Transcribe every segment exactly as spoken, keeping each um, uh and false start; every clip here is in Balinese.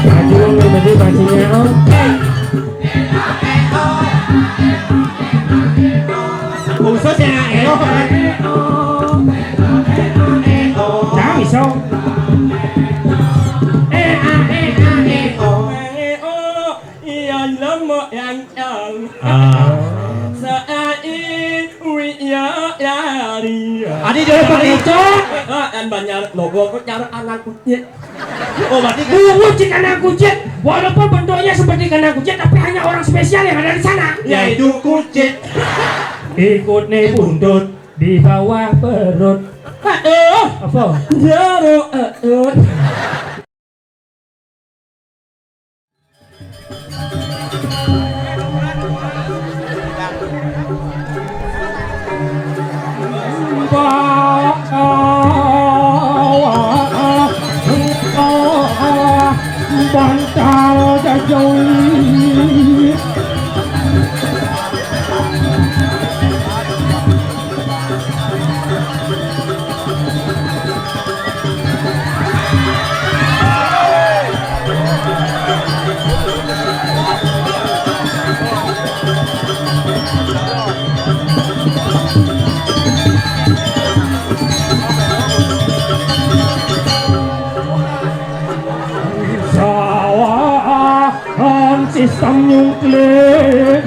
Maju, maju, majunya, oh. Khusus ya, Elo. Jangan bisa. Eh, ah, eh, ah, eh, oh. Iya, lemak yang cang. Ah. Saat ini, iya, lari. Adi, dia pakai cok. Ah, dan banyak logo, kok cara anak kucing. Oh, berarti kan. Bungut si kandang kucing. Walaupun bentuknya seperti kandang kucing, tapi hanya orang spesial yang ada di sana. Yaitu kucing. Ikut nih buntut di bawah perut. Aduh. Apa? Jero, aduh. Bantal jajoi. Sawahan sistem nyungkling.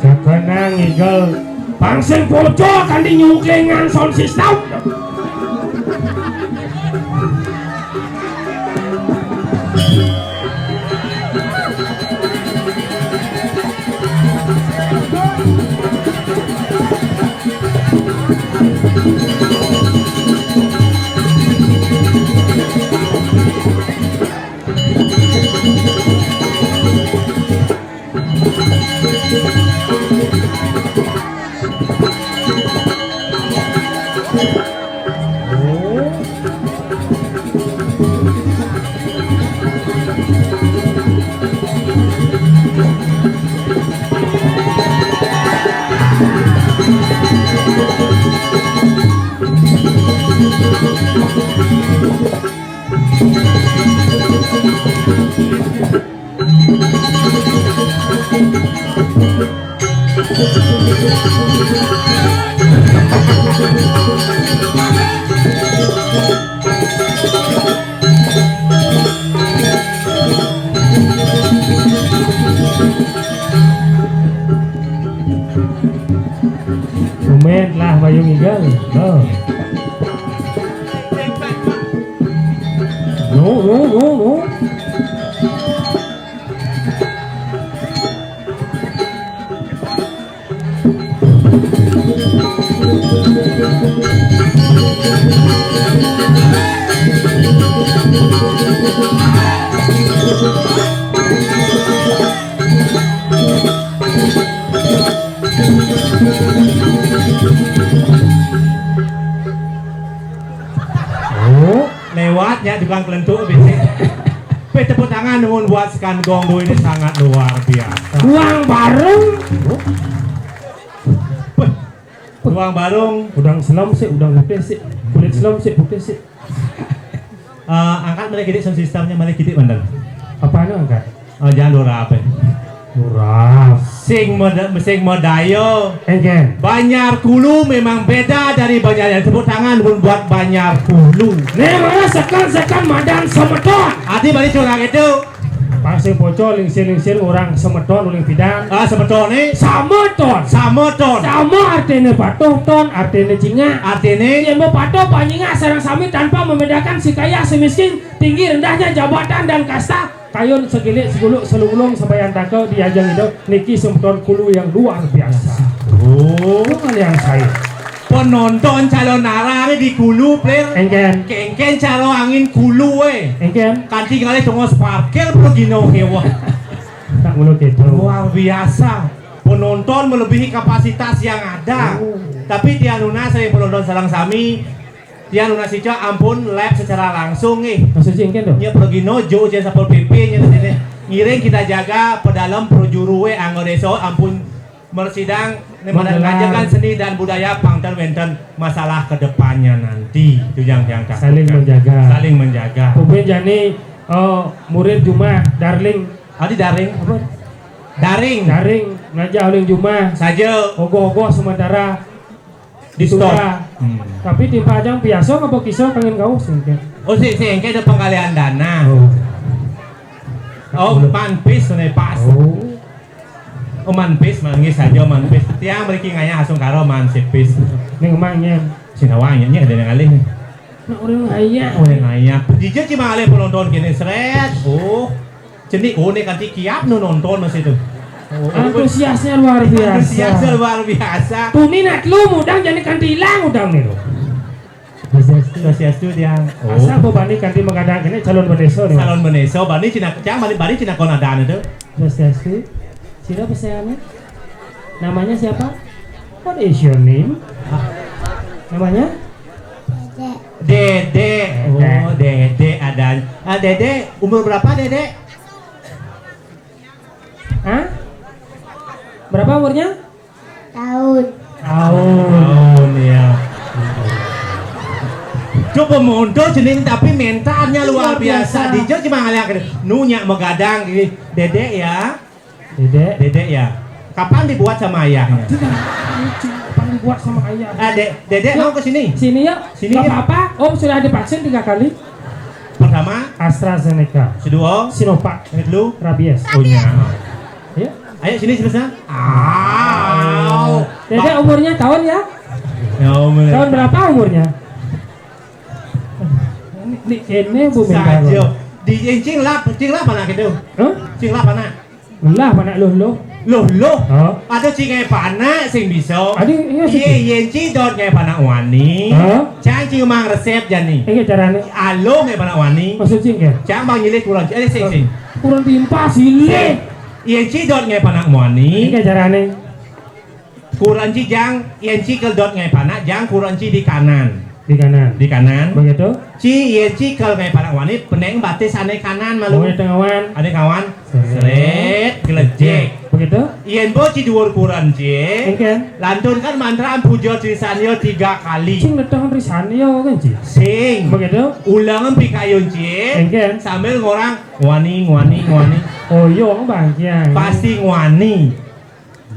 Sakana ngigel pang sing pojok kanthi nyungklingan sound system. Komen lah, Bayu Ngigel. Oh. No, no, no, no. Oh, lewat ya tukang kelentuk bisik. Pe, tepuk tangan nuhun buat Sekan Gonggo, ini sangat luar biasa. Uang barung. Weh, uang barung. Udang selam sih, udang putih sih. Kulit selam sih, putih sih. Eh, angkat malih kidik sound systemnya, malih kidik manten. Apa anu angkat? Eh, jangan dora apa? Duras. Sing meda-, sing medaya. Engken. Banjar Kulu memang beda dari Banjar yang tepuk tangan pun buat Banjar Kulu. Né mara seken-seken madan semeton. Adi balik curang itu. Pasing poco lingsir-lingsir orang semeton uling pidan. Ah, semeton nih. Sameton. Sameton. Sama artinya patuh ton, artinya jingak. Artinya? Yang mau patuh panyingak sareng sami tanpa membedakan si kaya si miskin, tinggi rendahnya jabatan dan kasta. Kayun segilik seguluk selulung sabayantaka di ajeng Ida niki semeton Kulu yang luar biasa. Oh. Yang saya. Penonton calon arang di Kulu, player. Engken. Kengken caro angin Kulu, eh. Engken. Kanti ngalih tongos parkir pergino hewa. Tak mulu gitu. Luar biasa. Penonton melebihi kapasitas yang ada. Oh. Tapi tiang nunas ring penonton sareng sami, tiang nunas ica ampun live secara langsung nih. Maksudnya engken tuh? Nya pergino jo jen Satpol P P nya di sini. Ngiring kita jaga pedalem prajuru anggo desa ampun mersidang ngajegang seni dan budaya pang ten wenten masalah kedepannya nanti. Itu yang, yang takutkan. Saling menjaga. Saling menjaga. Pupin jani, eh, murid jumah, darling. Adi daring. Apa? Daring. Daring, ngajak uling jumah. Saja. Ogoh-ogoh sementara. Di stop. Ditunda. Hmm. Tapi timpal ajang biasa ngapa kisah kangen kau singkat. Oh, si, si, engke ada penggalian dana. Oh. Oh, manpis, ne pas. Oh. Oh, manpis, manggis saja, manpis. Tiang mriki ngayah asung karo mansipis. Ning emangnya. Sing awang, nya ada yang ngalih nih. Nak orang ngayah. Oh, yang ngayah. Jijik cuma ngalih penonton kini, seret. Oh. Cenik, oh, nih kanti kiap no nonton masih tuh. Oh, antusiasnya luar biasa. Antusiasnya luar biasa. Tuni nak lu mudang jadi kanti hilang udang nih lo. Swastiastu. Swastiastu, Tiang. Oh. Asal bo bani kanti menggadang kene calon beneso nih. Calon beneso, bani Cina, Tiang bani, bani Cina konadan itu. Swastiastu. Sira pesenannya? Namanya siapa? What is your name? Namanya? Dede. Oh, Dede ada. Ah, Dede, umur berapa, Dede? Hah? Berapa umurnya? Tahun. Tahun. Tahun, ya. Coba mondol jeneng tapi mentalnya luar biasa. Luar biasa. Dijak cuma ngaliak nu nyak megadang gini. Dede ya. Dede. Dede ya. Kapan dibuat sama ayahnya? Tidak. Kapan dibuat sama ayah? Ah, Dek, Dede mau ke sini? Sini yuk. Sini yuk. Nggak apa-apa. Om sudah divaksin tiga kali. Pertama? AstraZeneca. Kedua? Sinovac. Yang kedua? Rabies. Oh, iya. Ya. Ayo sini, sini, sini. Au. Dede umurnya tahun ya? Ya, umur. Tahun berapa umurnya? Ini, ini, ini Bu Mega. Saja. Di cing lap, cing lap anak itu. Hah? Cing lap anak. Lah, anak loh, loh. Loh, loh. Hah? Ada cing ngai panak sing bisa. Ada, iya, sih. Iya, iya, cing dot ngai panak wani. Hah? Cang cing mang resep jani. Iya, carane. Alo ngai panak wani. Maksud cing ya? Cang bang nyilih kurang, eh, sing, sing. Kurang timpal, silih. Sing. Iya, cing dot ngai panak wani. Iya, carane. Kuranci jang, yen ci kel dot ngai panak, jang kuranci di kanan. Di kanan. Di kanan. Begitu. Ci, yen ci kel ngai panak wani, peneng batis ane kanan malu. Oh, ane kawan. Ane kawan. Seret. Seret, gelejek. Begitu. Yen bo ci dhuwur kuranci. Engken. Lantunkan mantra puja Trisanyo tiga kali. Cing netang Trisanyo kan, Ci? Sing. Begitu. Ulangan pikayun ci. Engken. Sambil ngorang ngwani, ngwani, ngwani. Oh, iya, Bang Kiai. Pasti ngwani.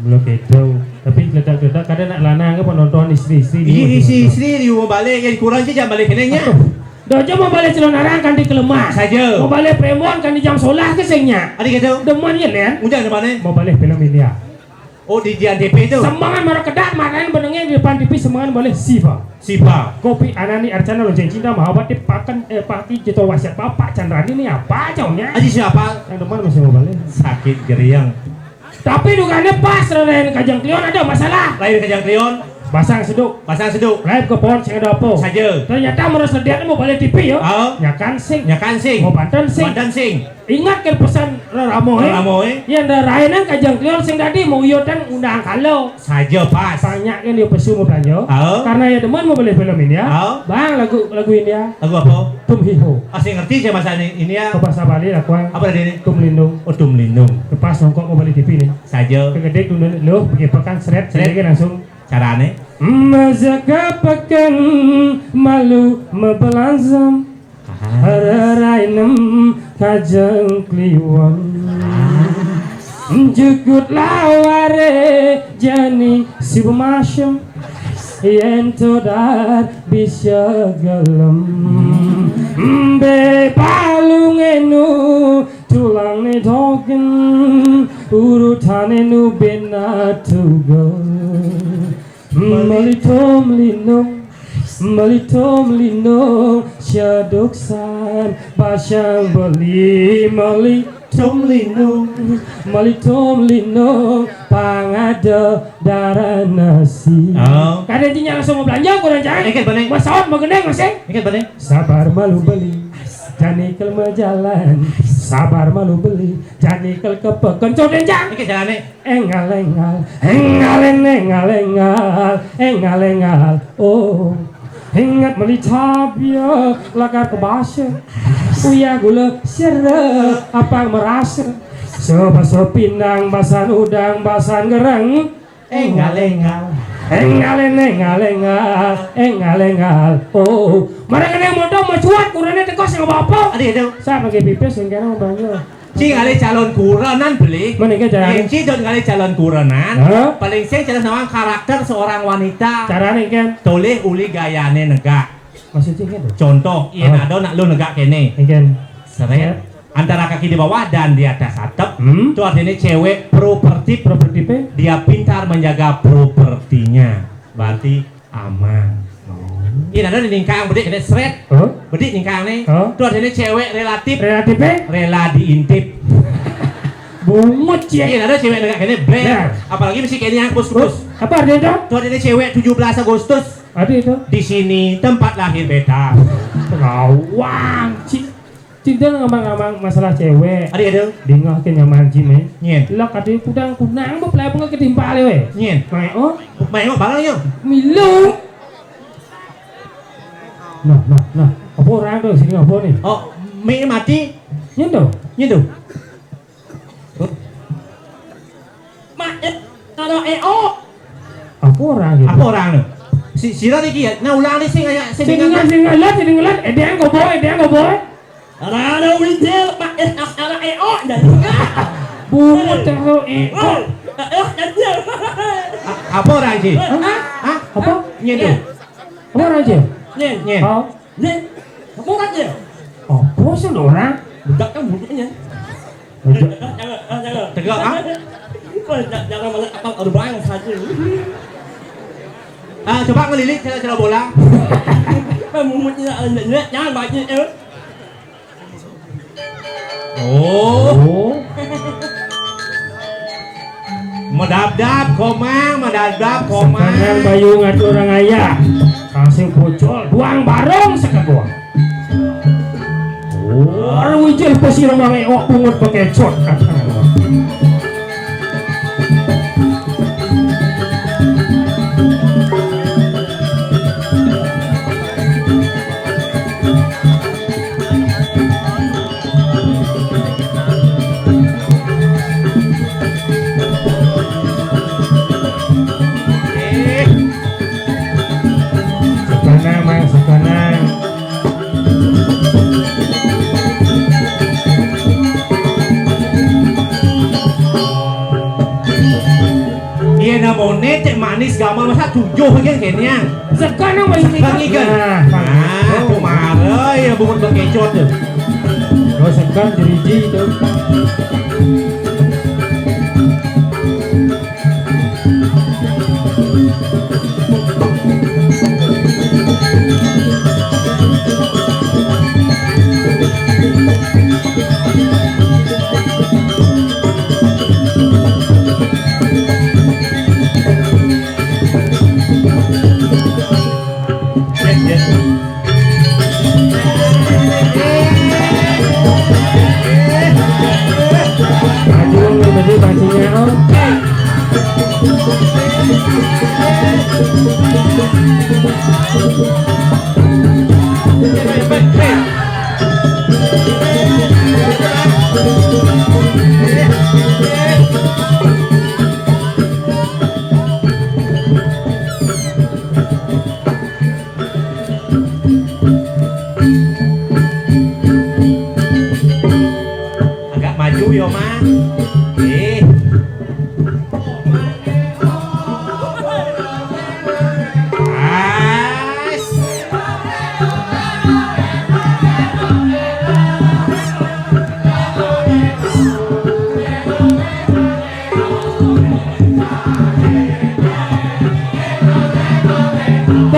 Mula kedo. Tapi geledak-geledak kadang nak lanang ke penonton istri-istri. Iya, gitu. Istri-istri di rumah balik, yang kurang sih jangan balik kenengnya. Aduh. Dojo mau balik celon arang kan di kelemah. Saja. Mau balik premon kan di jam solah ke singnya. Ada gitu. Demen ya, Len? Udah demen, eh? Mau balik film India. Oh, di, di A D P itu. Semangan marah kedak, marahin benengnya di depan T V, semangan boleh siva. Siva. Kopi Anani Arcana Lonceng Cinta Mahabati pakan, eh, paki jatuh wasiat Bapak Candrani ini apa jauhnya? Aji siapa? Yang depan masih mau balik. Sakit geriang. Tapi dugaannya pas, lain Kajang Klion ada masalah. Lain Kajang Klion. Pasang seduk. Pasang seduk. Live ke pohon sing ada apa? Saja. Ternyata merasa dia mau balik T V ya. Oh. Nyakan sing. Nyakan sing. Mau banten sing. Banten sing. Ingat kan pesan Raramo, eh? Raramo, eh? Yang rarainan Kajang Klion sing tadi mau iyo tan undang kalau. Saja pas. Banyak kan dia pesu mau belanja. Oh. Karena ya demen mau beli film India. Oh. Bang, lagu, lagu India. Lagu apa? Tum Hi Ho. Ah, sing ngerti saya bahasa India. Ke bahasa Bali lah, Kuang. Apa tadi ini? Tum Lindung. Oh, Tum Lindung. Lepas nongkok mau beli T V nih. Saja. Kegedek dulu, lo, pergi pekan, seret, seret. Sini langsung. Carane? Mazaka pekan malu mebelanjam. Ah. Rarainem Kajang Kliwon. Ah. Jukut laware jani si bemasem, yen to dar bisa gelem. Mbe balunge nu tulangne dogen, urutane nu bena tugel. Melito melino, melito melino, seduksan pasang beli. Melito melino, melito melino, pangada darah nasi. Oh. Kadang jinya langsung mau belanja, kurang jangan. Ikat balik. Masaot, magendeng, masih. Ikat balik. Sabar malu beli, jani kel jalan. Sabar malu beli, jani kel kepe. Kencot, denjang. Ikat jalan, nih. Engal-engal, engal-engal, engal-engal, engal-engal. Oh, ingat meli tabia lakar kebasa. Uya gula sere apa merasa. Soba sopinang basan udang basan gereng. Engal-engal. Engal-engal, engal-engal, engal-engal. Oh, marang kene motor macuat kurane teko sing apa-apa. Ade, ade. Saya pakai pipis sing kena banyak. Ci ngalih calon kurenan, beli. Menike carane? Yen ci dot ngalih calon kurenan, hah? Paling sing jelas nawang karakter seorang wanita. Carane, Ken? Tolih uli gayane negak. Maksudnya, Ken? Contoh, yen, hah? Ada nak lu negak kene. Ken. Seret. Seret. Antara kaki di bawah dan di atas atep, hmm? Itu artinya cewek propertif. Propertifnya? Dia pintar menjaga propertinya. Berarti aman. Oh. Yen ada di ningkang bedik kena seret. Hah? Bedik ningkang nih. Hah? Tuh adanya cewek relatif. Relatif, eh? Rela diintip. Bungut, ya. Yen ada cewek negak kene, ber. Ber. Apalagi mesti kene yang kus-kus. Apa artinya itu? Tuh adanya cewek tujuh belas Agustus. Ada itu. Di sini tempat lahir beta. Rawang, cik. Cinta ngamang-ngamang masalah cewek. Ada, ada. Dingah ke nyaman, Jim, eh. Nyen. Lah, kata kudang kunang, bu, pelai bunga ketimpal, eh. Nyen. Mai, oh. Mai, oh, barang, yo. Milu. Nah, nah, nah. Apa orang tu? Sini apa ni? Oh, mi mati. Nyen tu? Nyen tu. Mak, eh, kalau eh, oh. Apa orang gitu? Apa orang tu? Si, sira ni kiat. Nah, ulang ni sing aja, sing sing dengar, sing dengar, sing dengar. Eh, dia kau boy, dia kau boy. Rana Wijil, Pak S A R E O, dan bungut terus, eh. Oh, eh, dan dia. A-, apa orang, Ji? Hah? Hah? Apa? Nyen tu. Apa orang, Ji? Nyen. Nyen. Oh. Nyen. Apa orang, Ji? Apa sih orang? Budak kan mulutnya. Budak. Jangan, jangan, jangan. Tegak, ah? Jangan, jangan malah apa orang saja. Ah, coba ngelilit cara-cara bola. Kan mulutnya, eh, nyen, nyen, jangan banyak, eh. Oh. Oh. Medabdab, Komang, medabdab, Komang. Sekarang Bayu ngatur orang ayah. Kasih bocor, buang barong sekegoh. Oh, orang wijil pasti orang ewok bungut bekecot. Sakana, Mang, sakana. Iya, namone cek manis gamal masa tujuh aja kayaknya. Sekarang masih sekarang ikan. Nah, nah, aku marah ya bungut bekecot tuh. Kalau sekarang jeriji itu. Aduh, tadi pancingnya, oh. Agak maju yo, Mang. Eh.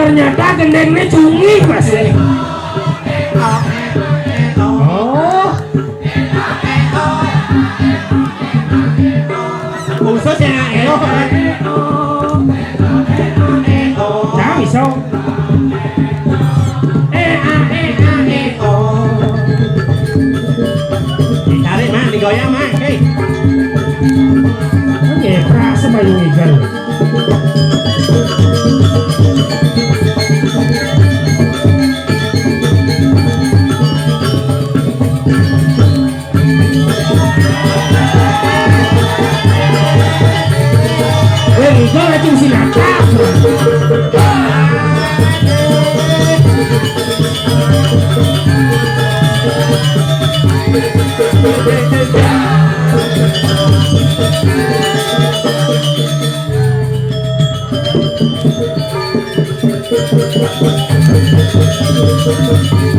Ternyata gendengné cungih, Mas. Oh. Khusus ya, Elo. Jangan bisa. Eh, ah, eh, ah, eh, oh. Ditarik, Mang, digoyang, Mang. Hei. Oke, perasa bayu ikan. Weh, ijo lagi mesti nakal.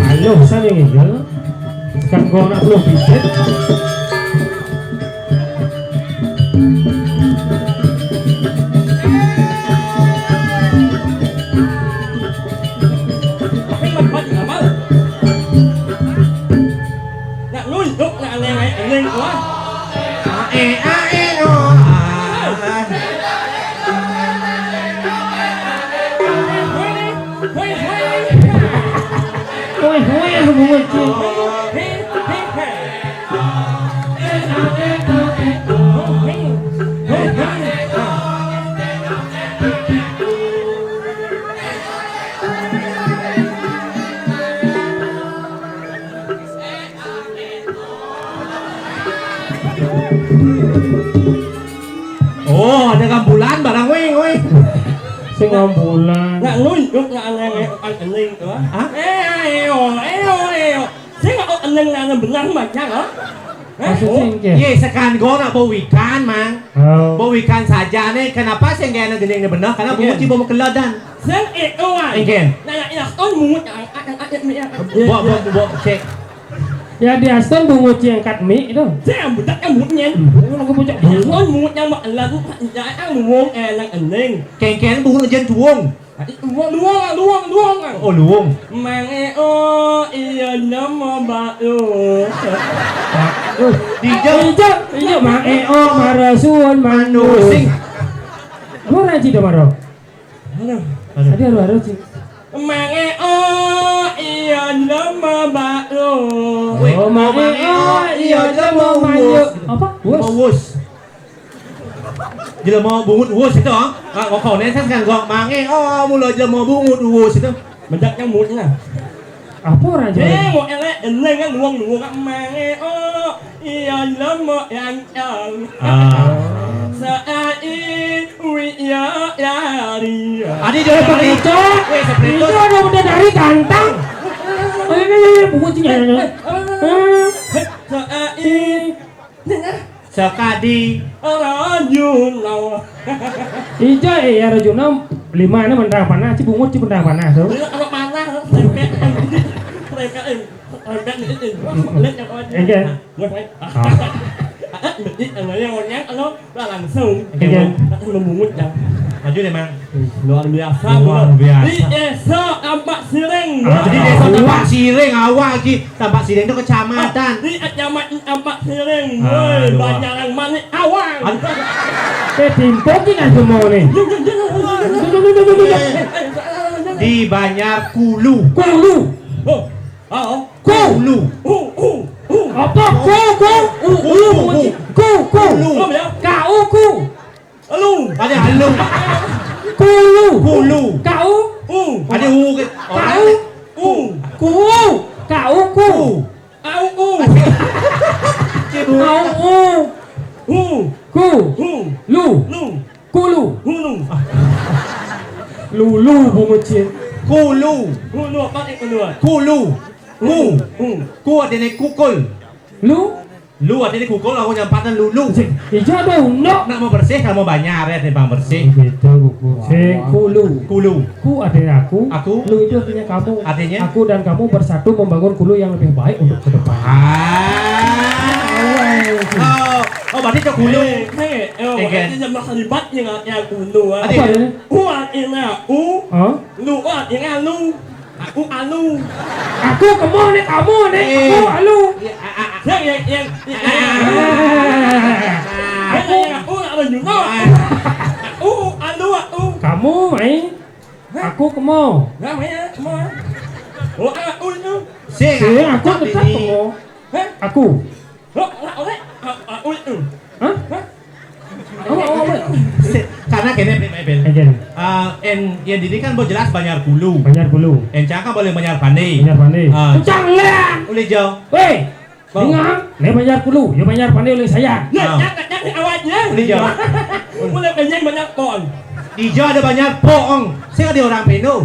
Ayo, sana yang ijo. Sekarang gua nak belum pijit. Nak nunduk, nak aneh-aneh, aneh, wah. Ae, ae, oh, ah. Hoi, hoi. Hoi, hoi, aku bungut, cuy. Hei, hei, hei. Oh, ada gambulan barang, weh, weh. Sing gambulan. Nak nunduk, nak aneh, aneh, aneh, tuh, ah. Hah? Eh, ayo, ayo, ayo. Sing kok eneng nang benar macam, ha? Hah? Maksudnya engke? Ye, sekan go nak bau ikan, Mang. Oh. Bau ikan saja nih, kenapa sing kena gending ni benar? Karena bungut Iya. Tiba mau keladan. Sing eh, oh, ah. Engke. Nah, nah, iya, ton bungut yang angkat, angkat, angkat, angkat. Bawa, bawa, bawa, cek. Ya, di Aston bungut yang kat mi itu. Sing budak yang bungut nyen. Hmm, lagu bocah. Aston bungut yang mak lagu, ya, yang bungut, eh, nang ending. Kengkeng bungut jen tuung. Luwung, luwung, luwung. Oh, luwung. Mang Eo, iya nama Mbak Lu. Aduh, dijak. Ijak, ijak Mang Eo, marasuan manusing. Gua raji dah maro. Aduh. Aduh. Tadi aru-aru sih. Mang Eo, iya nama Mbak Lu. Wih, oh, Mang Eo, iya nama Mang Eo. Apa? Wus. Jelema bungut wus itu, ah. Ah, kok kau neses kan gua mange. Oh, mula jelema bungut wus itu. Mendak yang mulutnya. Apa orang Jawa? Eh, mau elek, eleng kan luang-luang kan mange. Oh, iya jelema yang yang. Ah. Saat ini ya lari. Adi dia lari. Itu, itu ada udah dari ganteng. Ini bungut sih. Saat ini Sakadi. Arjuna. Ija, eh, Arjuna lima na mendang panah, ci bungut ci mendang panah tu. Iya, kalau panah, rempet. Rempet, eh, rempet ni, eh, eh. Lihat yang kawan. Iya. Nah, buat saya. Ah. Ah, ini yang onyang, anu, lah langsung. Iya. Langsung membungut dah. Maju deh, Mang. Luar biasa. Luar biasa. Di Desa Tampak Siring. Ah, di Desa Tampak Siring, awak lagi. Tampak Siring tu kecamatan. Di Kecamatan Tampak Siring. Woi, aduh. Banjaran Manik Awang. Aduh. Eh, timpuk ni kan semua ni. Di Banjar Kulu. Kulu. Oh, oh. Ku. Kulu. U, u, u. Apa? Ku, ku. U, u, u. Ku, ku. Kulu. Ku, ya. K U, ku. Lu. Ada lu. Kulu. Kulu. K U. U. Ada u ke? K U. U. Ku. K U, ku. Ku. Au, u. Cibu. Au, u. U. Ku. U. Lu. Lu. Kulu. Hulu. Lulu bungut cin. Kulu. Hulu apa ni kulu? Kulu. Ku. Ku. Ku artinya kukul. Lu. Lu artinya kukul, aku nyampatan lulu. Cik, ijo ada undok. Nak mau bersih, kamu banyak ya, timbang bersih. Oh, gitu, buku. Wah. Sing kulu. Kulu. Ku artinya aku. Aku. Lu itu artinya kamu. Artinya? Aku dan kamu bersatu membangun kulu yang lebih baik untuk ke depan. Ah. Oh, oh, berarti cok kulu. Eh, eh, oh, eh, kan? Berarti jam terlibat yang, yang kulu, ah. Apa ini? Kuat. Ina u, Hah? Lu, oh, ina lu. Aku alu. Aku kemo nih, kamu nih, Eh. Aku alu. Iya, a, a, a. Yang, yang, yang, yang. Ah. Aku, yang aku nak menjual. Ah. Aku alu, aku. Kamu, eh? Hah? Aku kemo. Nah, mana? Kemo, ah? Oh, aku itu. Sing, Sing, aku aku tetap ini. Kemo. Hah? Aku. Lo, lo, lo, lo, lo itu. Hah? Hah? Apa, apa, apa? Sik, karena gini, Pil, Pil. Oke. Eh, en, yang diri kan mbok jelas Banjar Kulu. Banjar Kulu. En cang kan boleh Banjar Pande. Banjar Pande. Ah. Cang lah. Ulih jo. Weh. Bang. Dengar, nih Banjar Kulu, ya Banjar Pande oleh saya. Nah, Ah. Jangan, jangan awalnya. Ulih jo. Mulai pengen banyak pohon. Di jo ada Banjar Poong. Saya ada orang Pendo.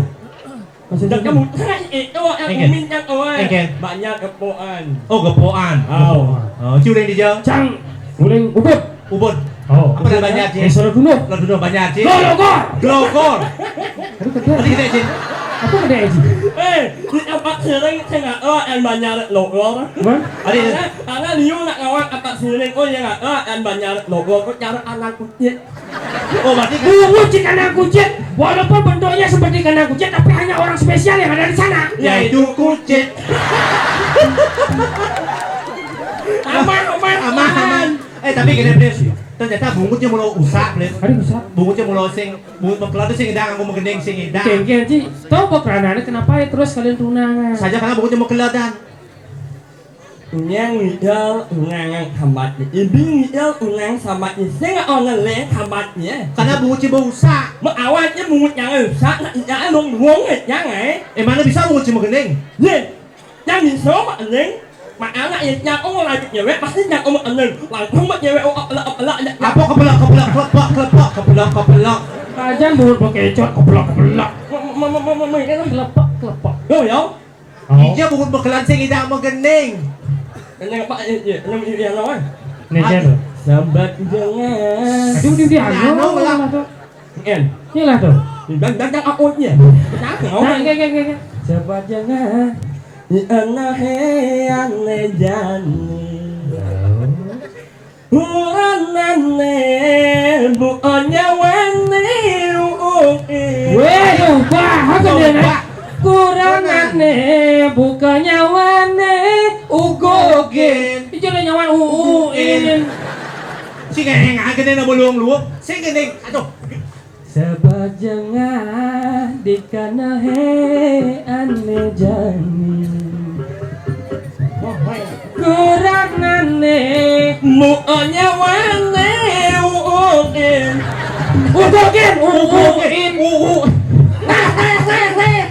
Maksudnya? Dan kamu, eh, itu, yang Engke. Umin, yang, oh, Engke. Banyak kepoan. Oh, kepoan. Oh. Oh, ci uling di jo. Cang, uling Ubud. Ubud. Oh. Apa namanya, Ci? Eh, Solo Dunuh. Solo Dunuh banyak, Ci. Glogor. Glogor. Aduh, gede. Tadi gede, Ci. Apa gede, Ci? Eh, di tempat sering saya nggak tahu yang banyak glogor. Bang? Ada. Karena, karena dia nak ngawal tempat sering, oh, dia nggak tahu yang banyak glogor. Kok cara anak kucing. Oh, berarti kan Bungut si kandang kucit. Walaupun bentuknya seperti kandang kucit, tapi hanya orang spesial yang ada di sana. Yaitu kucit. Aman, aman, Aman, aman. Aman. Eh, tapi gini, Plis. Ternyata bungutnya mula usak, Plis. Ada usak. Bungutnya mula sing, bungut mengkelar sing idang, aku menggending sing idang. Kengkeng, Ci. Tahu apa kerananya kenapa ya terus kalian tunangan? Saja karena bungutnya mengkelar dan Nya ngiel unangan hambatnya. Ibi ngiel unang sambatnya. Sing ono le hambatnya. Karena bungut ci bau usak. Mengawatnya bungut yang rusak, nak inya long wong nyang, eh. Eh, mana bisa bungut ci menggending? Ye. Yang bisa mak ening. Mak anak ya nyang omong lanjut nyewek, pasti nyang omong ening. Langsung mak nyewek, oh, apelak, apelak, ya. Apa kepelak, kepelak, kelepak, kelepak, kepelak, kepelak. Ajan bungut pakai cot, kepelak, kepelak. Kelepak, kelepak. Yo, yo. Oh. Ija bungut bekelan sing idang menggending. Ini apa? Ini, ini, ini, ini, ini, Nih, Jen. Sambat jangan. Aduh, dia, dia, Anu, anu, lah. Lah, tuh. En. Ini lah, tuh. Dan, dan, dan, aku, iya. Nah, oke, oke, oke, oke. Sambat jangan. Di anahe ane jani. Oh. Kuranane bu onyawane uue. Weh, ubah, apa dia, Nak? Ubah. Kuranane buka nyawane ugogen. Iki ada nyawan uuin. Sing ngene ngene nang bolong luwuk. Sing ngene, aduh. Sabajengah dikanahe ane jani. Kurangane mu onyawane uugin. Uugin, uugin, uu. Nah, saya, saya, saya.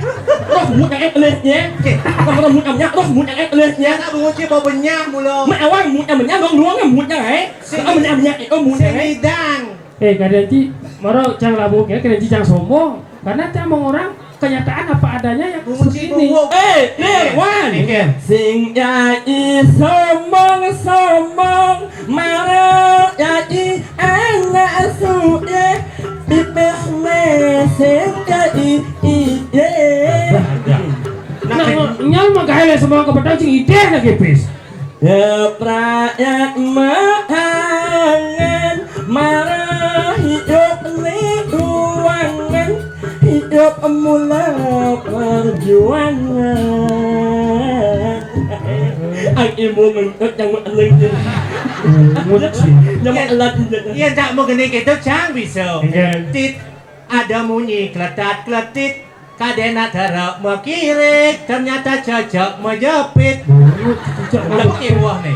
Roh mut yang elehnya. Oke. Roh mut yang, roh mut yang elehnya. Nak bungut sih bau benyah mula. Mak awang mut yang benyah, dong, dong, mut yang, eh. Sing, ah, benyah, benyah, eh, oh, mut yang, eh. Sing idang. Eh, kadang ci, maro cang labuk ya, kadang ci cang sombong. Karena cang mau orang kenyataan apa adanya yang seperti ini. Eh, Wan. Sing nyai sombong-sombong, maro nyai anak suye, pipis me sing nyai iye. Nah, nyal mah gawe le semua kebetulan sing ide lagi pis. Keprayak maangan, marah hidup ni ruangan, hidup mula perjuangan. Ang imo ngentut yang meneleng. Ngentut sih. Yang meneleng. Iya, tak mau gini gitu, cang bisa. Iya. Tit, ada munyi kletat kletit. Kadena terek mekirik, ternyata cecek mejepit. Bungut, cecek. Udah pakai buah nih.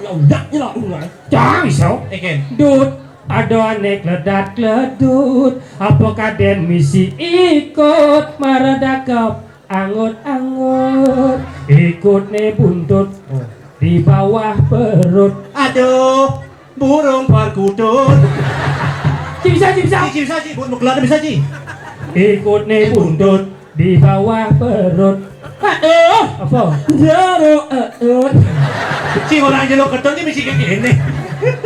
Ya udah, ya udah. Cang iso. Ikin. Dut, ada anek ledat ledut. Apa kaden misi ikut, mara dakep angut-angut. Ikut ne buntut. Oh. Di bawah perut. Aduh, burung perkutut. Ci bisa, ci bisa. Ci, ci bisa, ci. Buat muklan bisa, ci. Ikut nih buntut di bawah perut. Aduh. Apa? Jeruk, aduh. Ci, orang jeruk ketut ini mesti kayak gini.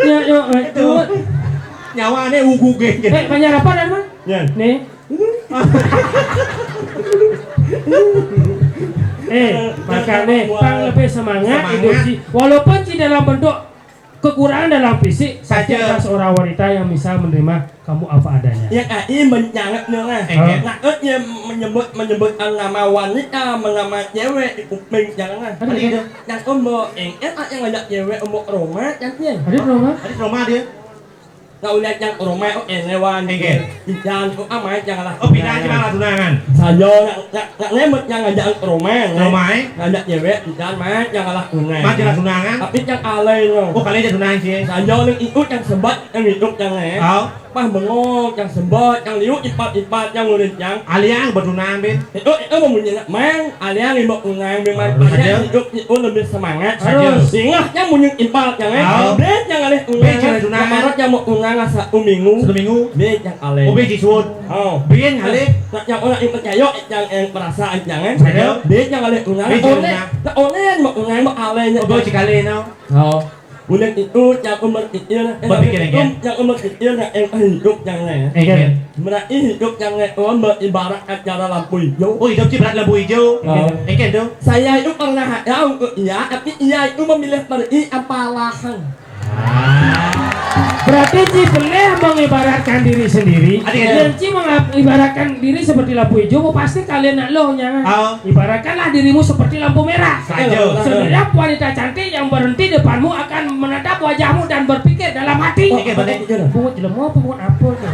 Ya, yo, aduh. Nyawane ugu geng. Eh, banyak apa, Dharma? Ya. Nih. Eh, makanya pang lebih semangat. Semangat. Hidup, ci. Walaupun ci dalam bentuk Kekurangan dalam fisik, pasti ada seorang wanita yang bisa menerima kamu apa adanya. Yang ai menyangatnya lah. Enggak. Nak, eh, yang menyebut, menyebutkan nama wanita, nama cewek di kuping jangan lah. Ada gitu. Yang umur, eh, eh, yang ngajak cewek umur Roma, cantiknya. Ada Roma? Ada Roma dia. Nak ulian yang Roma, oh, eh, lewan. Enggak. Ijan, oh, amai, janganlah. Oh, pindah aja malah tunangan. Saya nak, nak, nak nyebut yang ngajak Roma, eh. Roma, eh? Ngajak cewek, ijan, mai, janganlah tunangan. Mai, janganlah tunangan. Tapi yang alay, no. Oh, kalian aja tunangan sih. Saya yang ikut yang sebat, yang hidup yang, eh. Oh. Pah bengong, yang sebat, yang liu ipat-ipat, yang murid yang. Aliang bertunangan, bin. Itu, itu membunyi nak mang, aliang ibu unang, bin mang. Harus. Aliang aja. Hidup itu lebih semangat. Harus. Ingat yang bunyi ipat yang, eh. Oh. Bin yang alih unang. Bin yang alih unang. Kemarin yang mau unang asa uminggu. Satu minggu. Bin yang alih. Oh, bin jisuut. Oh. Bin alih. Nak yang orang yang percaya, yang, yang perasaan jangan. Ayo. Bin yang alih unang. Bin yang alih unang. Nak oleh, nak oleh yang mau unang, mau alih. Oh, bin jikali, no. Oh. Udah itu yang umur kecil, eh, berpikir, yang, yang umur kecil, yang, yang hidup yang lain. Iya. Berarti hidup yang lain, oh, beribarat acara lampu hijau. Oh, hidup sih berat lampu hijau. Oh. Iya, kan tuh. Saya itu pernah ada untuk iya, tapi iya itu memilih pergi apa lahan. Ah. Berarti si Peleh mengibaratkan diri sendiri. Ada yang, dan si mengibaratkan diri seperti lampu hijau, pasti kalian nak loh, jangan. Oh. Ibaratkanlah dirimu seperti lampu merah. Saja. Setiap wanita cantik yang berhenti depanmu akan menatap wajahmu dan berpikir dalam hati. Oh, oke, balik. Bungut jelema apa bungut apa tu?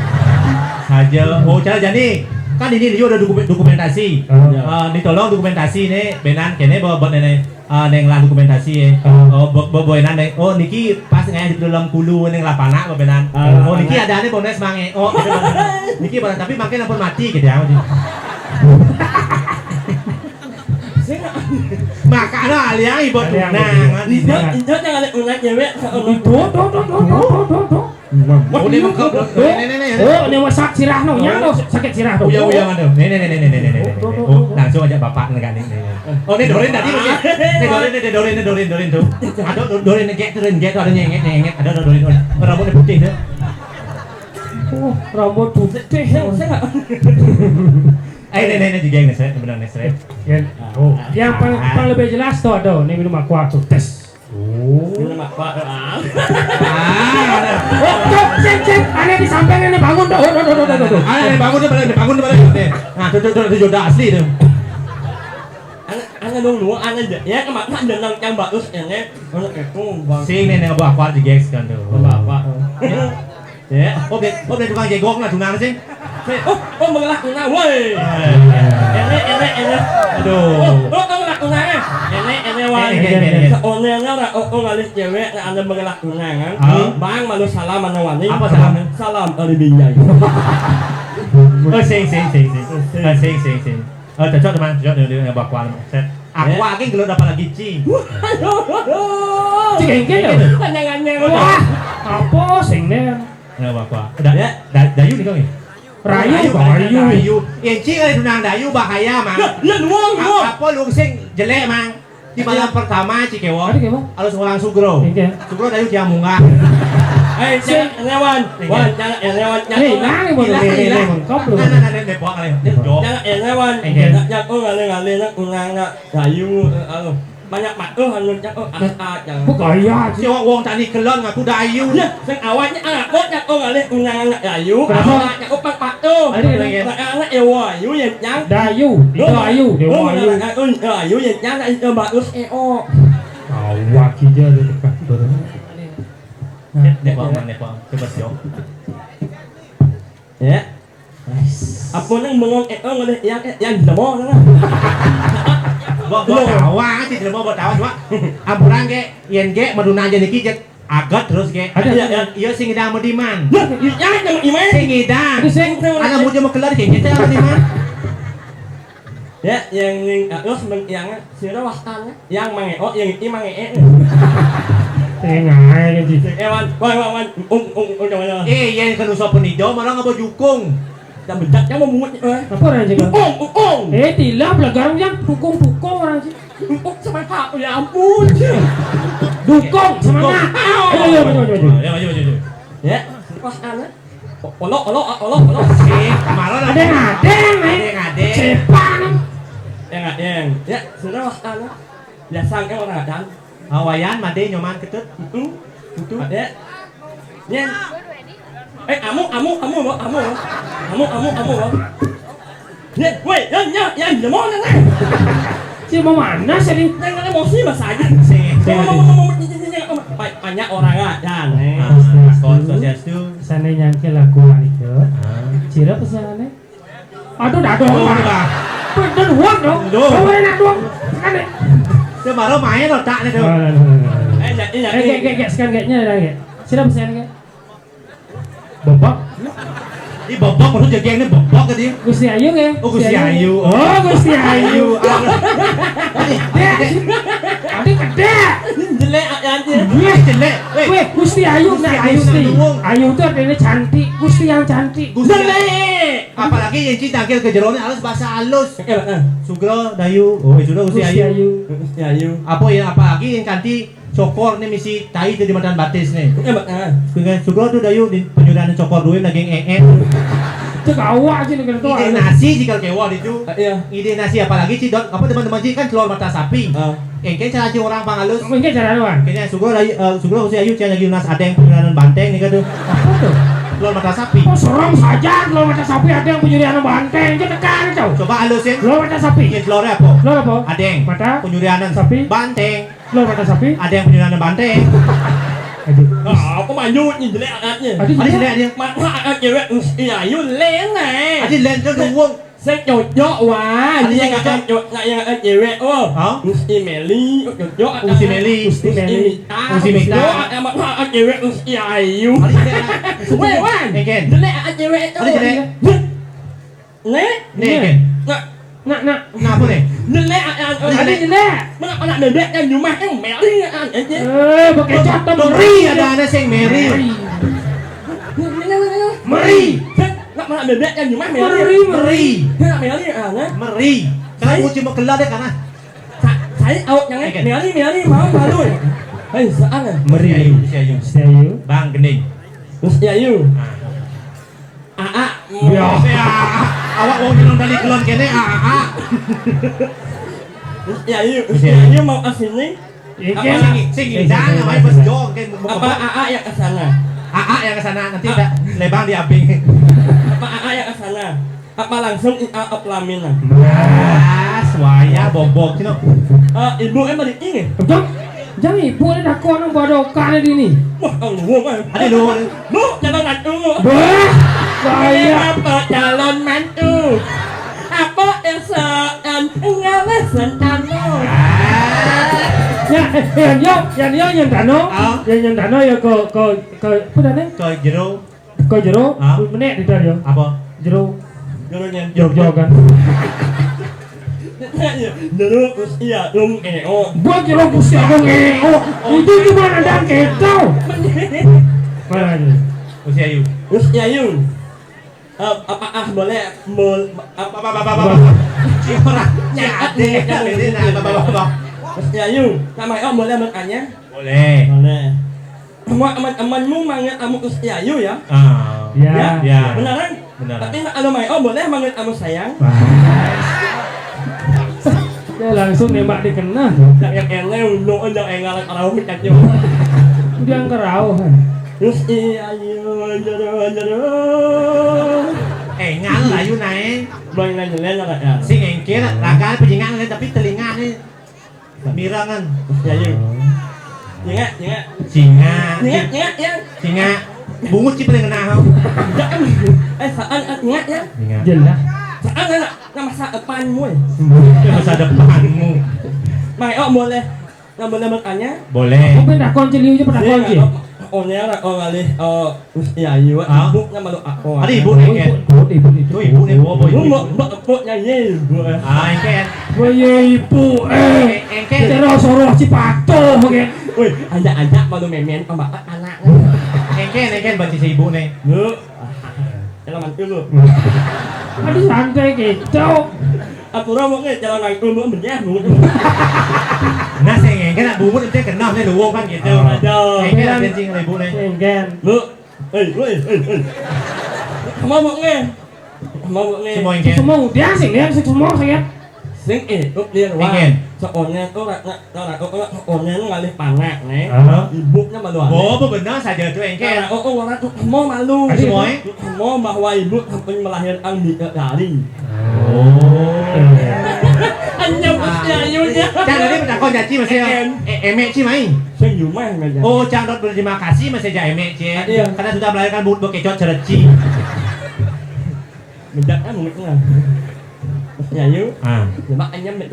Saja. Oh, cara jadi. Kan ini dia udah dokumen-, dokumentasi. Oh. Eh, ditolong dokumentasi nih, benan kene bawa buat nenek. Ah, neng lah dokumentasi ya. Oh. Oh, bo-, bo-, boy nang, neng. Oh, niki pas ngai di dalam kulu neng lah panak, bo benan. Ah, oh, niki panak. Ada nih bonus mang, eh. Oh, ada bonus. Niki bonus, tapi makin ampun mati gitu ya. Makanya aliang ibu aliang tunang, ibu tunang. Injo, injo jangan lihat unang cewek. Tuh, tuh, tuh, tuh, tuh, tuh, tuh. Oh, dia mengkop, tuh. Tuh. Nih, nih, nih, nih. Oh, ini masak sirah no, nyang no, sakit sirah no. Uyang, uyang, aduh. Nih, nih, nih. Tuh, tuh, tuh, tuh. Oh, langsung aja bapak nih, nih, nih. Oh, nih, Dorin tadi, nih. Nih, Dorin, nih, Dorin, nih, Dorin, Dorin, tuh. Aduh, Do-, Dorin, nih, Dorin, Dorin, tuh. Ada rambutnya putih, tuh. Oh, rambut putih. Saya, saya nggak. Eh, nih, nih, nih, juga yang nih, saya, benar nih, saya. Ya. Oh, yang paling, paling lebih jelas tuh ada, nih minum aqua tuh, tes. Oh. Ini lemak, Pak. Ah. Ah, ada. Oh, cek, cek, cek. Ada di samping ini bangun tuh. Oh, tuh, tuh, tuh, tuh, tuh. Ah, ini bangun tuh, balik, bangun tuh, balik. Nah, tuh, tuh, tuh, tuh, jodoh asli tuh. Anak, anak dong, dua anak aja. Ya, kemarin ada nang yang bagus, ya, Nek. Anak itu, Bang. Sing nih, nih, bawa aqua di gengs kan tuh. Bawa aqua. Ya. Ya. Oh, beli, oh, beli tukang jegok lah, tunang sih. Oh, oh, mengelak tunang, woi. Eh. Enek, enek, enek. Aduh. Oh, oh, oh, mengelak tunang, eh. Enek, enek, woi. Enek, enek, enek. Seonengnya lah, oh, oh, ngalih cewek, nah, anda mengelak tunang, kan? Hah? Bang, malu salam, mana wani? Apa salam? Salam, dari Binjai. Oh, sing, sing, sing, sing. Sing. Eh, sing, sing, sing. Oh, cocok, teman. Cocok, dia, dia, dia, bakuan. Set. Aku lagi kalau dapat lagi, Ci. Waduh. Cik, engke, ya? Panjangannya. Wah, apa sing, nih? Nggak apa-apa. Da-, ya. Da-, Dayu nih, Kang, ya? Rayu, Rayu, Rayu. Rayu. Ya, Ci, kalau tunang Dayu bahaya, Mang. Lah, lah, nuang, nuang. A-, apa lu sing jelek, Mang? Di malam pertama, Ci, kewo. Ada kewo? Harus orang Sugro. Iya. Sugro Dayu tiang munggah. Eh, sing. Jangan, Lewan. Iya. Wan, jangan, eh, Lewan, jangan. Eh, nang, Bang. Hilang, hilang. Nah, nah, nah, nah, nah, buang kali. Dia jawab. Jangan, eh, Lewan. Iya. Nak, nak, oh, ngale, ngale, nak, unang, nak. Dayu, eh, anu. Banyak matuh anu cak, oh, ah, ah, jangan. Bukan ya, si wong, wong tani kelon ngaku Dayu. Ya, sing awaknya anak kok cak, oh, ngalih unang anak Dayu. Kenapa? Anak cak, oh, pak patuh. Ada lagi. Anak, anak Ewa Ayu ya, Cang. Dayu, itu Ayu, Dewa Ayu. Ayu ya, Cang, nak itu bagus, eh, oh. Awak aja dia dekat turun. Nah, dia bawa mana, Pak? Coba, Cok. Ya. Apa nang bengong, eh, oh, ngoleh yang, eh, yang demo, nah. Buat, buat tawa, sih, demo buat tawa, cuma amburan ke, yen ke, maduna aja niki, cek, agat terus ke. Ada. Iya, iya. Iya, sing ngidang madiman. Nah, iya, yang iman. Sing ngidang. Ada sing. Ada muja mau kelar, kayak gitu, madiman. Ya, yang ning, ah, terus men-, yang sira wastane, yang mange, oh, yang iki mange, eh. Tengah ae, Ji. Ewan, wan, wan, wan, ung, ung, ung, ung, ung. Eh, yen kena usaha penido, malah ngapa jukung? Dah bejat, yang mau mungut, eh. Apa orang cakap? Jukung, jukung. Eh, tilah, belagang, yang dukung-dukung orang, Ji. Jukung sama tak, ya ampun, Ji. Dukung, semangat. Dukung. Ayo, ayo, maju, maju, maju. Ya, maju, maju, maju. Ya, wastane. Olok, olok, olok, olok. Sing, kemarin ada ngadeng, eh. Ada ngadeng. Cepan. Ya, ngadeng. Ya, sudah, Mas, anu. Biasa, kan, orang ada. Awayan, made, nyoman, ketut. Heeh. Itu. Ada. Nyen. Eh, amu, amu, amu, amu, amu, amu, amu, amu. Nyen, woi, yang, yang, yang, yang mana, nah? Si mau mana sih, nih? Yang emosi, Mas, aja. Sing, sing, sing. Ngomong, ngomong, ngomong, ngomong, ngomong. Banyak orang, ah, jangan. Ah, Swastiastu. Swastiastu. Sana nyangke laku itu. Ah. Sira pesanane? Aduh, dah dong. Aduh, dah. Bener, wah, dong. Aduh. Kau enak, dong. Kan, ya? Dia baru main otak nih, tuh. Oh, no, no, no, no. Eh, jadi, jadi. Eh, kayak, kayak, kayak, sekarang kayaknya ada, kayak. Sira pesanane, kayak. Bobok. Ini bobok, maksud jadi ini bobok tadi. Gusti Ayu, kayak. Oh, Gusti Ayu. Oh, Gusti Ayu. Ayu. Aduh. Dek. Aduh, kedek. Jelek, ah, anjir. Wih, jelek. Weh. Weh, Gusti Ayu, Gusti nah, Ayu, Gusti. Nah, nuwung. Ayu tuh artinya cantik. Gusti yang cantik. Gusti yang Jelek. Apalagi yang cinta ke jerone halus, bahasa halus. Eh, eh. Sugro, Dayu. Oh, Sugro, Gusti Gusti Ayu. Ayu. Gusti Ayu. Apa ya, apalagi yang cantik cokor nih misi tai tuh di matan batis nih. Eh, eh. Sugro, Sugro tuh Dayu di penyudahan cokor duit lagi, eh, eh. Cek awak sih negara tuh. Ide nasi sih kalau kewa itu. Ah, iya. Ide nasi apalagi sih, Dot? Apa teman-teman sih kan telur mata sapi. Ah. Engke cara aja orang pangalus. Engke cara apa? Kayaknya Sugro lagi, eh, Sugro si Ayu cari lagi lunas adeng penyudahan banteng nih, kan, tuh. Apa tuh? Telur mata sapi. Oh, serem saja telur mata sapi adeng penyudahan banteng. Itu tekan itu. Coba halusin. Telur mata sapi. Iya, telurnya apa? Telur apa? Adeng. Mata? Penyudahan. Sapi? Banteng. Telur mata sapi? Adeng penyudahan banteng. Aduh. Ah, apa manjut nih jelek anak-anaknya? Aduh, jelek. Anak-anak cewek, iya, Ayu len, eh. Aduh, len tuh nuwung. Sing cocok, wah. Ada sing cocok. Cocok, nak yang cewek, oh. Hah? Gusti Meli, cocok. Gusti Meli. Gusti Meli. Gusti Mita. Gusti Mita. Cocok, anak cewek, Gusti Ayu. Ada sing cocok. Weh, Wan. Eken. Jelek anak cewek itu. Ada jelek. Nek. Nek, Ken. Nak. Nak, nak. Kenapa nih? Jelek anak. Ada jelek. Mana anak bebek yang rumah yang Meli anak. Eh, pakai cat tuh. Meri ada anak sing Meri. Meri. Meri. Nak mana bebek yang rumah Meli. Meri, Meri. Nak Meli, ah, nah. Meri. Kalau mau cuma kelar deh, karena. Sa-, saya awak yang, eh, Meli, Meli, mau malu. Hei, saan, ah. Meri. Gusti Ayu, Gusti Ayu. Gusti Ayu. Bang Gending. Gusti Ayu. Ah. Aa. Ya. Ya. Awak wong jeneng dari kelon kene, ah, ah. Gusti Ayu, Gusti Ayu mau ke sini. Iya. Apa sing, sing ngidang, namanya bos jong, kayak mau apa ke Aa yang ke sana? Aa yang ke sana, nanti tak lebang di aping. Apa Aa yang ke sana? Apa langsung I A up lamin lah? Mas, wayah bobok, cino. Eh, ibu emang di ini? Jang, jang ibu ni dakon nang badokan di ni. Wah, kang luwung, eh. Ada luwung. Bu, jangan nak tunggu. Bah, saya apa calon mantu? Apa esaan ngalesan anu? Ya, eh, eh, yo, ya, yo, yang tano. Ah. Ya, yang tano, ya, ko, ko, ko, apa dah ni? Ko jero. Ko jero, ah? Menek di dah, yo. Apa? Jero. Jero nyen. Jero, jero kan. Jero, terus iya, dong, eh, oh. Buat jero, terus iya, dong, eh, oh. Itu cuma ada keto. Mana ni? Terus iya, yuk. Terus iya, yuk. Eh, apa, ah, boleh, mol-, apa, apa, apa, apa, apa? Si orang nyadek, ini, nah, apa, apa, apa? Terus iya, yuk. Sama, oh, boleh bertanya? Boleh. Boleh. Semua aman-amanmu manggil kamu Gusti Ayu ya? Ah. Ya. Ya? Ya. Beneran? Beneran. Tapi nak anu mai, oh, boleh manggil kamu sayang? Wah. Ya, langsung nembak dikena. Yang enggak, udah, udah, enggak, kalau mau cacing. Udah ngerauh, kan? Gusti Ayu, jero, jero. Eh, ngal, ayu naik. Main aja, Len, lah, ya. Sing engkir, raga pejingan, tapi telinga ni. Mirangan. Ya, yuk. Nyengak, nyengak. Cingak. Nyengak, nyengak, ya. Cingak. Bungut sih paling kena, hau. Jangan. Eh, saan, ah, nyengak, ya. Cingak. Jelas. Saan, anak, nama sa depanmu, eh. Masa depanmu. Mai, oh, boleh. Nggak boleh bertanya? Boleh. Apa dah kau celiu je pada kau je? Oh, ni orang, oh, ngalih, oh, Gusti Ayu, ah? Ibu nama lu aku. Ada ibu ni, kan? Ibu, ibu, ibu. Tu ibu ni, ibu, ibu. Ibu, ibu, ibu, ibu, nyanyi, ibu, eh. Ah, engke. Oh, ye, ibu, eh. Engke. Terus suruh si patuh, kan? Woi, ajak-ajak malu memen, tambah anak. Engke, engke, baca si ibu ni. Bu. Jalan mantu lu. Aduh, santai gitu. Aku orang mau ke jalan mantu lu, menyah lu. Nah, sing engke nak bungut ente kena ni luwung kan gitu. Oh. Aduh. Engke lah, kencing ibu ni. Engke. Lu. Hei, hei, hei, hei. Semua mau nge. Semua mau nge. Semua engke. Semua udah sih, lihat sih semua saya. Sing éh, tuk dia wah. Éngkén. Seonén tuk, nak, nak, nak, tuk, tuk, seonén ngalih panak, né. Aha. Ibuknya malu, oh, bener saja tuh, éngkén. Nah, oh, oh, orang tuh mau malu. Kasih mau, eh? Mau bahwa ibu sampai melahirkan bidadari. Oh. Anyam, ah, ayunya. Cang, tadi penakon caci masih ya? Éngkén. Eh, émé ci mai. Sing jumah, éngkén. Oh, cang dot berterima kasih masih aja émé ci. Ah, iya. Karena sudah melahirkan bukut bekecot cereci. Bedak kan mulutnya. Mas Yayu. Ah. Coba anyam, Mbak.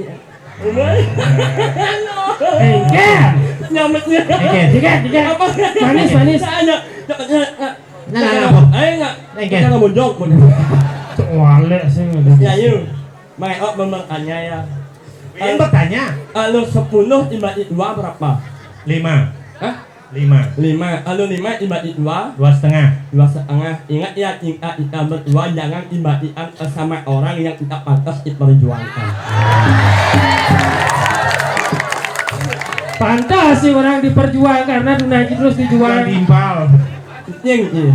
Éngkén. Nyamuknya. Éngkén. Éngkén, éngkén. Apa? Manis, manis. Nah, nah, nah, apa? Ayo, nggak? Éngkén. Kita nggak mau jawab, mau. Cok, walek sih. Ya, yuk. Mai, oh, bertanya ya. Ini bertanya. Kalau sepuluh dibagi dua berapa? Lima. Hah? Lima. Lima. Kalau lima dibagi dua? Dua setengah. Dua setengah. Ingat ya, cinta kita berdua jangan dibagikan sama orang yang tidak pantas diperjuangkan. Pantas sih orang diperjuang karena dunaki terus dijual. Yang timpal. Yang, iya.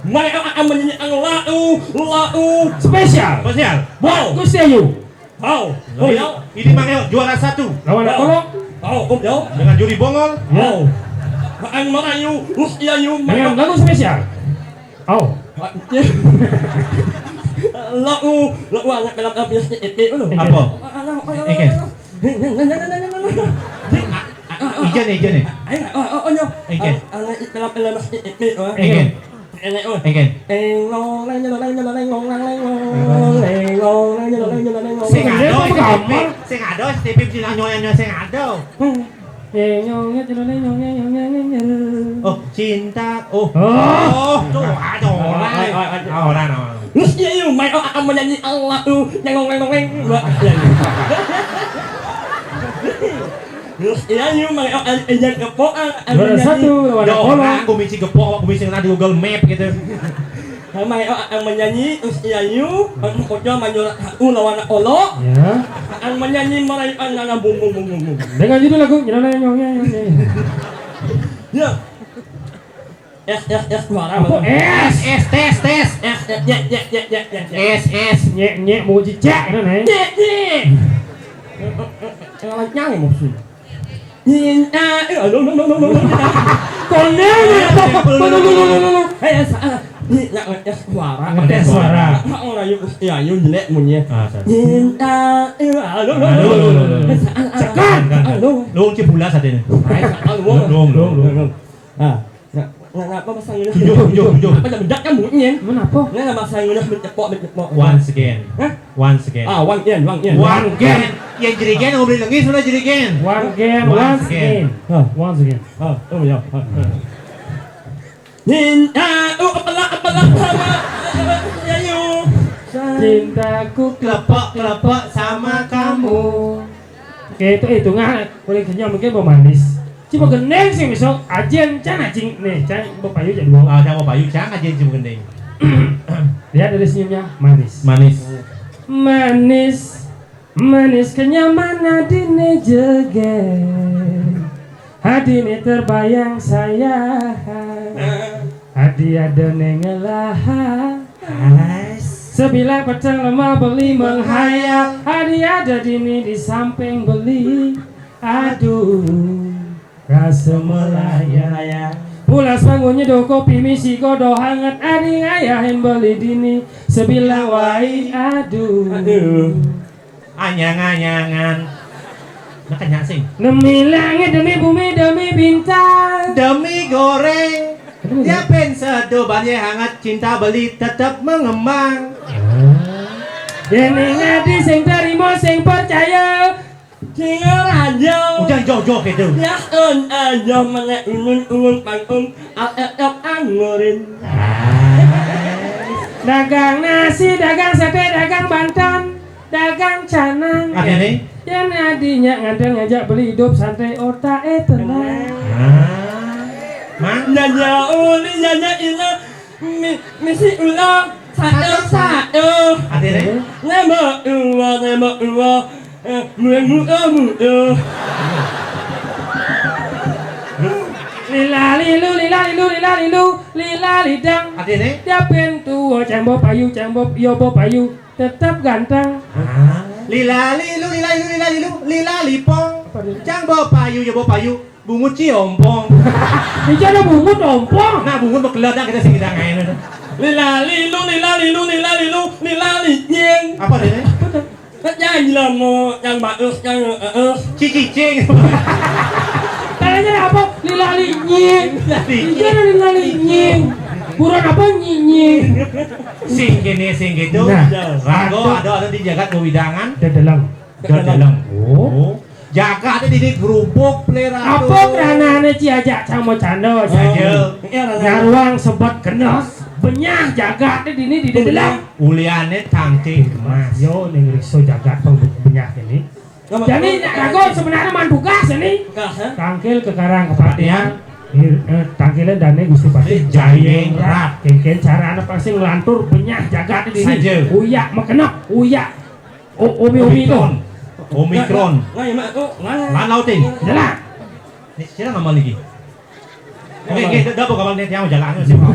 Mai akan menyanyi lagu, lagu spesial. Spesial. Wow. Gusti Ayu. Wow. Oh, ya. Ini Mang Eo juara satu. Lawan Wow. Kolok. Wow, Om, ya. Dengan juri Bongol. Ya. Wow. Maan marayu, Gusti Ayu, dengan lagu spesial. Oh. Lagu, lagu anak dalam abis itu dulu. Apa? Éngkén. Ijen, ijen. Ayo, oh, oh, oh, nyo. Éngkén. Anak dalam abis itu. Éngkén. Éngkén. Éngkén. Sing ada, sing ada, sing ada, sing ada. Oh, cinta. Oh. Oh. Oh, tuh, ada orang. Oh, oh, oh, oh. Ah, orang, orang. Terus dia yang main, oh, akan menyanyi Allah tuh, nyengong, nyengong, nyengong. Terus dia yang main, oh, ejak kepokan, juara satu lawan Kolok. Orang, gua misi gepok, gua misi ngena di Google Map gitu. Sama ya, akan menyanyi Usia Yu, Bang Ojo Manjur satu lawan Olo. Ya. Akan menyanyi merayu nana bum bum bum bum bum. Dengan judul lagu Nyelonong Nyong Nyong Nyong. Ya. Es, es, es, suara. Apa? Es, es, tes, tes. Es, es, ya, ya, ya, ya, ya, ya. Es, es. Nyek, nyek, mau cicak, itu, nih. Nyek, nyek. Kalau nyang emosi. Cinta, eh, aduh, aduh, aduh, aduh, aduh. Konen, aduh, aduh, aduh, aduh, aduh. Eh, salah. Ini nak ngetes suara. Ngetes suara. Nak orang yuk, ya, yuk jelek munyinya. Ah, salah. Cinta, eh, aduh, aduh, aduh, aduh, aduh. Salah, salah. Cekan. Aduh. Lu cipula saat ini. Ay, salah, lu. Lu, lu, lu, lu. Nah, nah, nah, apa pasang ini? Tujuh, tujuh, tujuh. Apa dah bedak kan bunyi, kan? Kenapa? Nah, pasang ini mencepok, mencepok. Once again. Hah? Once again. Ah, one again, one again. One again. Yang jerigen, ngobrol lagi sudah jerigen. One again, once again. Hah. Once again. Ah, oh ya. Ah, ah. Cinta, oh, apalah, apalah sama, sama, ya, you. Cintaku kelepek-kelepek sama kamu. Oke, itu, itu nggak boleh kenyang, mungkin mau manis. Cuma gendeng sih, misal ajen, can acing nih, can bapak yu jadi mau. Ah, can bapak yu, can ajen cuma gendeng. Lihat dari senyumnya, manis. Manis. Manis, manis kenyamanan di ne jege. Hati ini terbayang saya. Hati ada nengelaha. Sebilang petang lemah beli menghayal. Hati ada dini di samping beli. Aduh, rasa melayang. Pulas bangunnya do kopi misi kodo hangat. Hati ngayahin beli dini. Sebilang wai, aduh. Aduh. Anyang-anyangan. Nah, kenyang sing. Demi langit, demi bumi, demi bintang. Demi goreng. Demi dia goreng. Pen sedo banye hangat cinta beli tetap mengembang. Dene ngadi sing terima, sing percaya. Sing raja. Udah jauh-jauh gitu. Ya on aja mana ulun ulun pangkung. Al el el angurin. Dagang nasi, dagang sate, dagang bantan. Dagang canang. Artinya? Yang adinya ngandel ngajak beli hidup santai otak eh tenang. Ah. Mang? Nyanya uli, nyanya ina, mi, misi ulang, satu, satu. Artinya? Nembak dua, nembak dua, eh, mueng muda muda. Lila lilu, lila lilu, lila lilu. Lila lidang. Artiné? Dia pintu, cang bo payu, cang bo, yo bo payu, tetap ganteng. Ah. Lila lilu, lila lilu, lila lilu, lila lipong. Apa dia? Cang bo payu, yo bo payu, bungut ciompong. Ini ada bungut ompong. Nah, bungut bekelat dah kita sing kita ngain. Lila lilu, lila lilu, lila lilu, lila linying. Apa dia? Apa tuh? Nyanyi lah mau yang bagus, yang eh eh. Cicicing. Tanya apa? Lila linying. Lila linying. Iya, lila linying. Buron apa nyinying? Sing kene, sing gitu. Nah, Rago ada, ada di jagat wewidangan. Dedeleng. Dedeleng. Oh. Jagat di, di gerubuk, plera. Apa kerana ane ci ajak sama canda saja? Iya, Rago. Nyaruang sebab kena benyah jagat di dini di dedeleng. Uliane tangcing emas. Yo, ning riksa jagat pang benyah ini. Jadi, nak Rago sebenarnya man tugas ini. Tugas, eh? Tangkil ke Karang Kepatihan. Kepatihan. Tangkilan dane Gusti Patih Jayeng Rat. Kengken cara anak pasti ngelantur benyah jagat di sini. Saja. Uyak mekenok, uyak o-, omi-omi tu. Omikron. Omikron. Ngai, mak tu, ngai. Lan lauting. Jelas. Ni, siapa nama lagi? Oke, oke, dah, dah, apa kabar ni? Tiang jalan aja sih, Pak.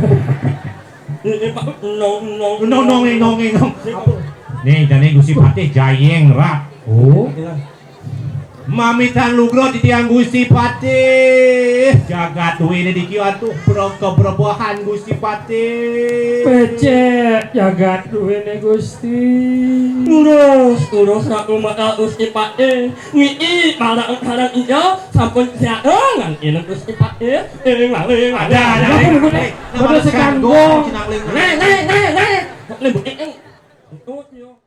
Nong, nong. Nong, nong, nong, nong. Nih, dane Gusti Patih Jayeng Rat. Oh. Mamitan lugra titiang Gusti Patih. Jagat duwene diki atuh keberebahan Gusti Patih. Becek jagat duwene Gusti. Lurus, lurus Ratu Mata Gusti Patih. Ngii barang barang iya sampun siaga ngan ina Gusti Patih. Ing laling. Ada, ada, ada. Naik, naik, naik. Naik, naik, naik, naik. Naik, naik, naik.